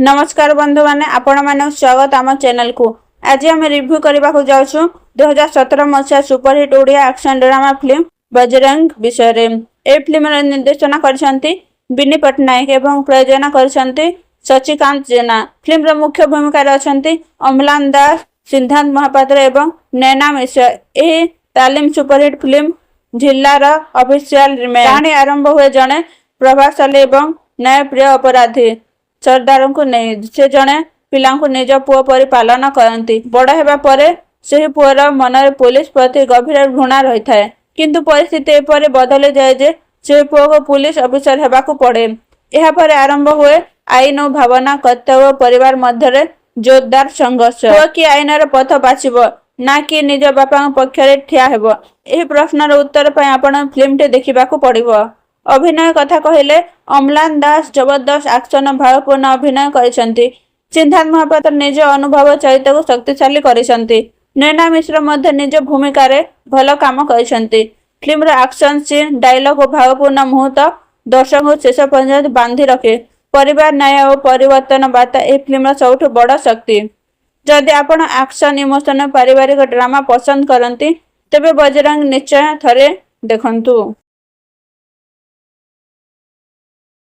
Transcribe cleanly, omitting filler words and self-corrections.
ନମସ୍କାର ବନ୍ଧୁମାନେ, ଆପଣମାନଙ୍କୁ ସ୍ୱାଗତ ଆମ ଚ୍ୟାନେଲକୁ। ଆଜି ଆମେ ରିଭ୍ୟୁ କରିବାକୁ ଯାଉଛୁ 2017 ମସିହା superhit Odia action drama film Bajrang ବିଷୟରେ। ଏହି ଫିଲ୍ମର ନିର୍ଦ୍ଦେଶନା କରିଛନ୍ତି ବିନି ପଟ୍ଟନାୟକ ଏବଂ ପ୍ରଯୋଜନା କରିଛନ୍ତି ସଚିକାନ୍ତ ଜେନା। ଫିଲ୍ମର ମୁଖ୍ୟ ଭୂମିକାରେ ଅଛନ୍ତି ଅମ୍ଲାନ ଦାସ, ସିଦ୍ଧାନ୍ତ ମହାପାତ୍ର ଏବଂ ନୈନା ମିଶ୍ର। ଏହି Tamil superhit film Jilla official remake. କାହାଣୀ ଆରମ୍ଭ ହୁଏ ଜଣେ ପ୍ରଭାବଶାଳୀ ଏବଂ ନ୍ୟାୟପ୍ରିୟ ଅପରାଧୀ ସର୍ଦ୍ଦାରଙ୍କୁ ନେଇ। ସେ ଜଣେ ପିଲାଙ୍କୁ ନିଜ ପୁଅ ପରି ପାଳନ କରନ୍ତି। ବଡ଼ ହେବା ପରେ ସେହି ପୁଅର ମନରେ ପୋଲିସ ପ୍ରତି ଗଭୀର ଘୃଣା ରହିଥାଏ। କିନ୍ତୁ ପରିସ୍ଥିତି ଏପରି ବଦଳିଯାଏ ଯେ ସେହି ପୁଅକୁ ପୋଲିସ ଅଫିସର ହେବାକୁ ପଡ଼େ। ଏହାପରେ ଆରମ୍ଭ ହୁଏ ଆଇନ ଓ ଭାବନା, କର୍ତ୍ତବ୍ୟ ଓ ପରିବାର ମଧ୍ୟରେ ଜୋରଦାର ସଂଘର୍ଷ। ପୁଅ କି ଆଇନର ପଥ ବାଛିବ ନା କି ନିଜ ବାପାଙ୍କ ପକ୍ଷରେ ଠିଆ ହେବ, ଏହି ପ୍ରଶ୍ନର ଉତ୍ତର ପାଇଁ ଆପଣ ଫିଲ୍ମଟି ଦେଖିବାକୁ ପଡ଼ିବ। ଅଭିନୟ କଥା କହିଲେ ଅମ୍ଲାନ ଦାସ ଜବରଦସ୍ତ ଆକ୍ସନ ଓ ଭାବପୂର୍ଣ୍ଣ ଅଭିନୟ କରିଛନ୍ତି। ସିଦ୍ଧାନ୍ତ ମହାପାତ୍ର ନିଜ ଅନୁଭବ ଚରିତ୍ରକୁ ଶକ୍ତିଶାଳୀ କରିଛନ୍ତି। ନୈନା ମିଶ୍ର ମଧ୍ୟ ନିଜ ଭୂମିକାରେ ଭଲ କାମ କରିଛନ୍ତି। ଫିଲ୍ମର ଆକ୍ସନ ସିନ୍, ଡାଇଲଗ ଓ ଭାବପୂର୍ଣ୍ଣ ମୁହୂର୍ତ୍ତ ଦର୍ଶକଙ୍କୁ ଶେଷ ପର୍ଯ୍ୟନ୍ତ ବାନ୍ଧି ରଖେ। ପରିବାର, ନ୍ୟାୟ ଓ ପରିବର୍ତ୍ତନ ବାର୍ତ୍ତା ଏହି ଫିଲ୍ମର ସବୁଠୁ ବଡ଼ ଶକ୍ତି। ଯଦି ଆପଣ ଆକ୍ସନ, ଇମୋସନ ଓ ପାରିବାରିକ ଡ୍ରାମା ପସନ୍ଦ କରନ୍ତି, ତେବେ ବଜରଙ୍ଗ ନିଶ୍ଚୟ ଥରେ ଦେଖନ୍ତୁ।